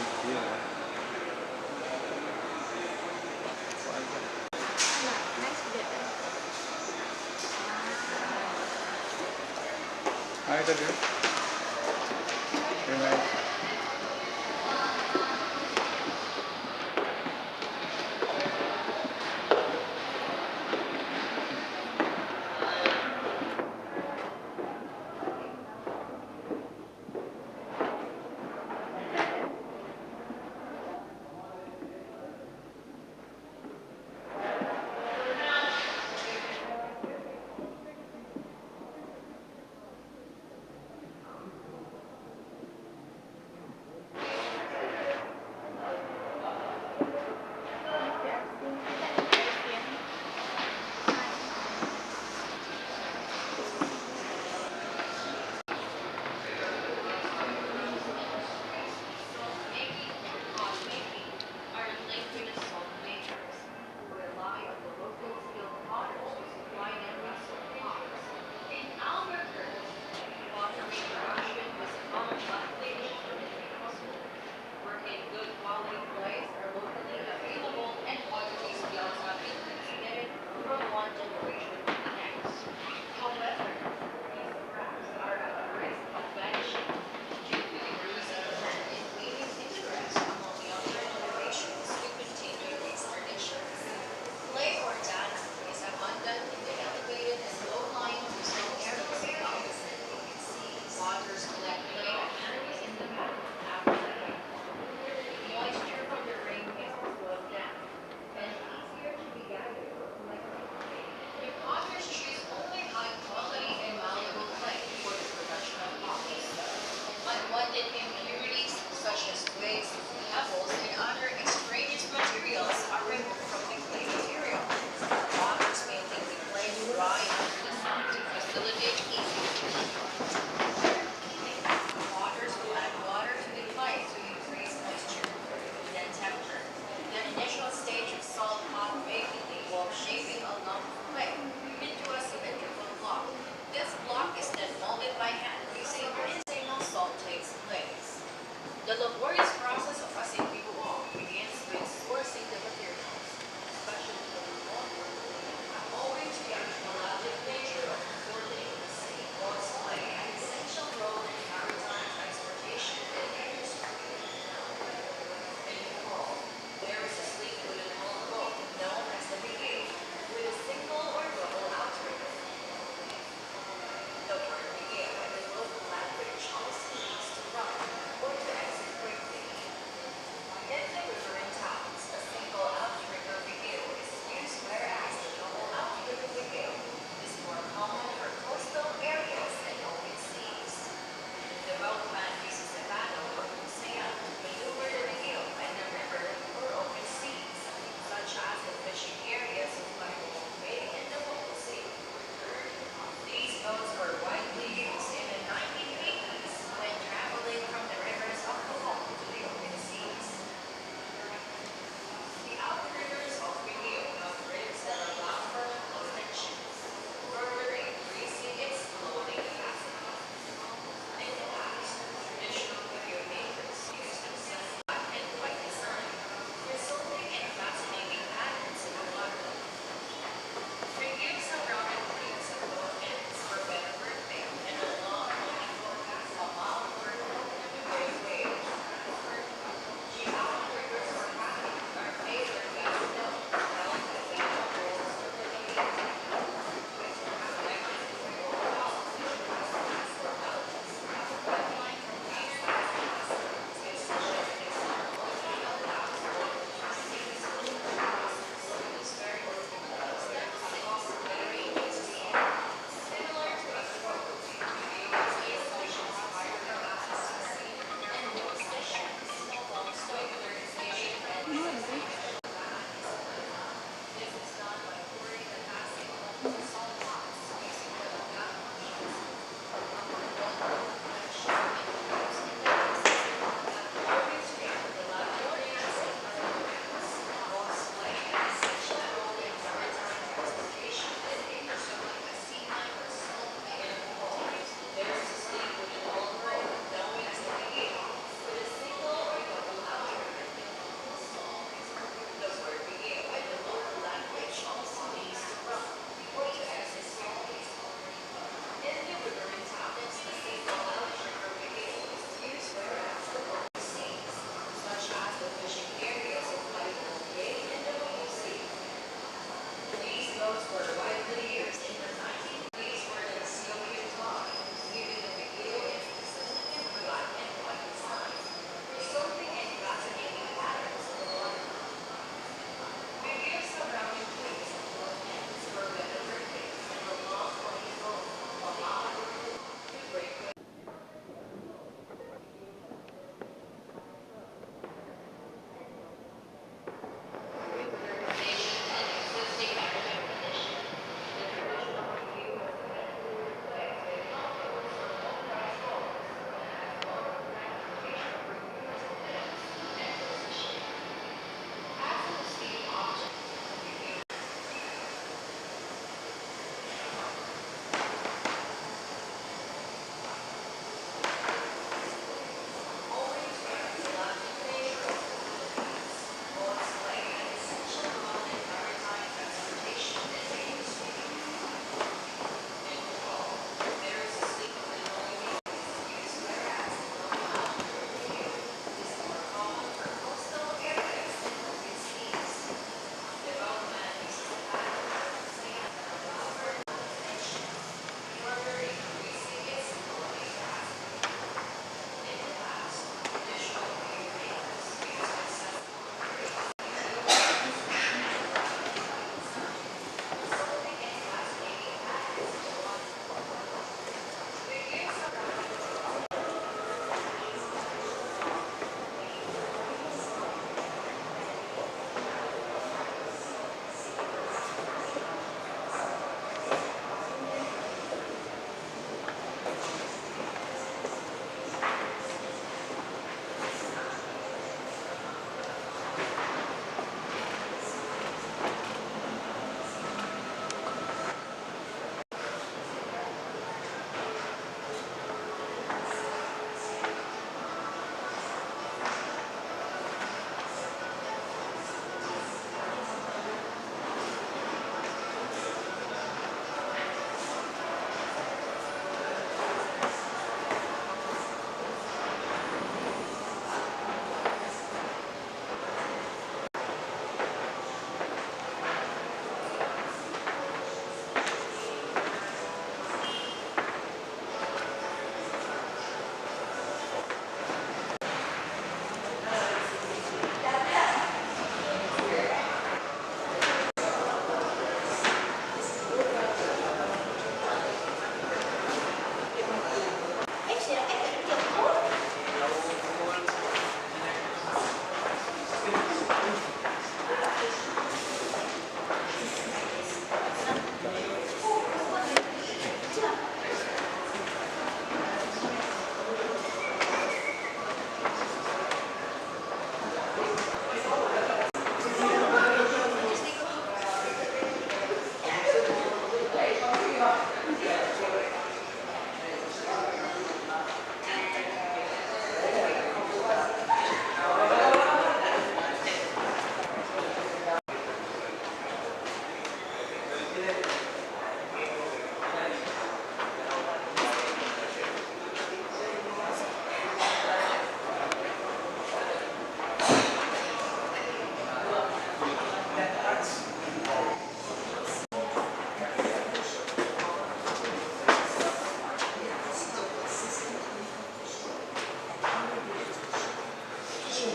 Big deal, eh? Kuan ba? Na, nice bit. Ay, ito din. Very nice. Making and pot making are linked to the salt makers, who rely on the local skilled potters to supply them with salt pots. In Albuquerque, pottery production was a common livelihood for many households, wherein good quality clays are locally available and pottery skills have been transmitted from one generation to the next. However, these crafts are at risk of vanishing due to decreasing demand and waning interest among younger generations to continue these traditions. Clay or dana is abundant in the elevated and low-lying coastal areas of Vicente. Potters collect clay at trees in the mountain after the rainfall. Moisture from the rain makes the soil damp and easier to be gathered or collected. The potters choose only high quality and malleable clay for the production of pots. Unwanted impurities such as twigs, pebbles, and other extraneous materials are removed from the clay material. Potters may leave the clay to dry under the sun to facilitate easy heating. Potters will add water to the clay to increase moisture, then temperature. The initial stage of salt pot making involves shaping a lump of clay into a cylindrical block. This block is then molded by hand using artisanal salt takes place. The laborious process of asin tibuok begins with sourcing the materials.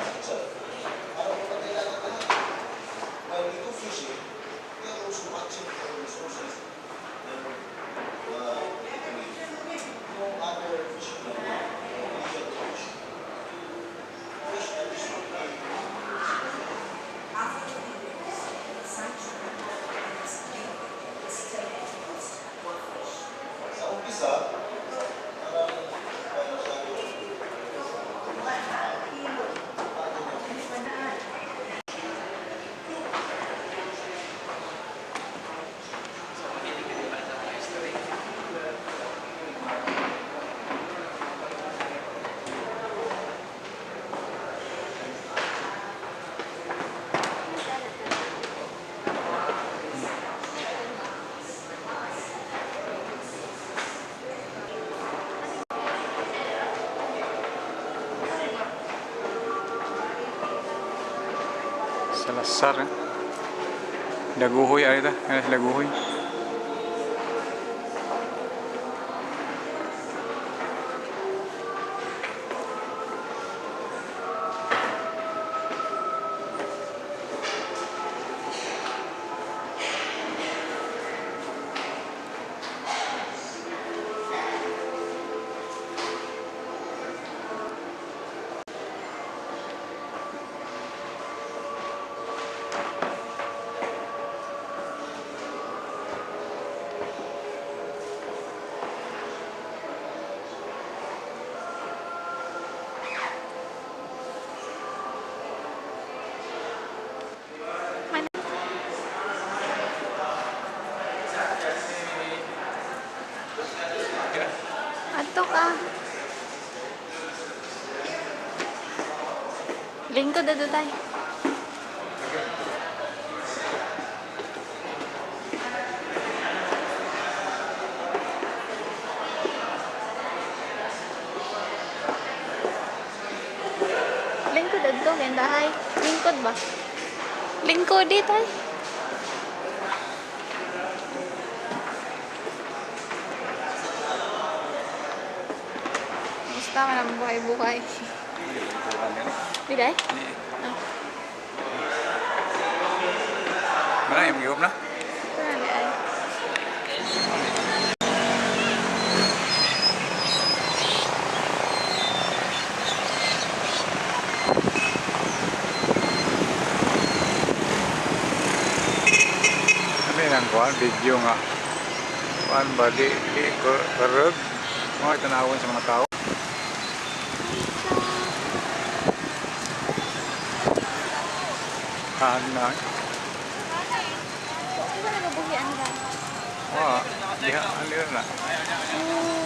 Infrastructure para mapatay natin lahat. While we do fishing, we are also watching for resources and no other fishing illegal fish. Fish that is not After 3 years, the sanctuary and its lake is still almost wolfish. Sa umpisa, parang masyado paano na So, mahilig ka din pala sa mga history. Salazar, eh. Daguhoy ay ito. Ay, Daguhoy. Man. Adto ka. Lingkod adto tay. Lingkod adto kay dahay. Lingkod ba? Lingkod di tay. Kumusta man ang buhay-buhay? Di day? Ah. Mana yung gihom na? Wala di ay. Ano yun ang kuhan? Video nga. Kuhan ba? Di, di, karag. Mga tanawon sa mga tao. Ah, na. Di ba nagabuhian ka? Wah, diha, alir na. Oh.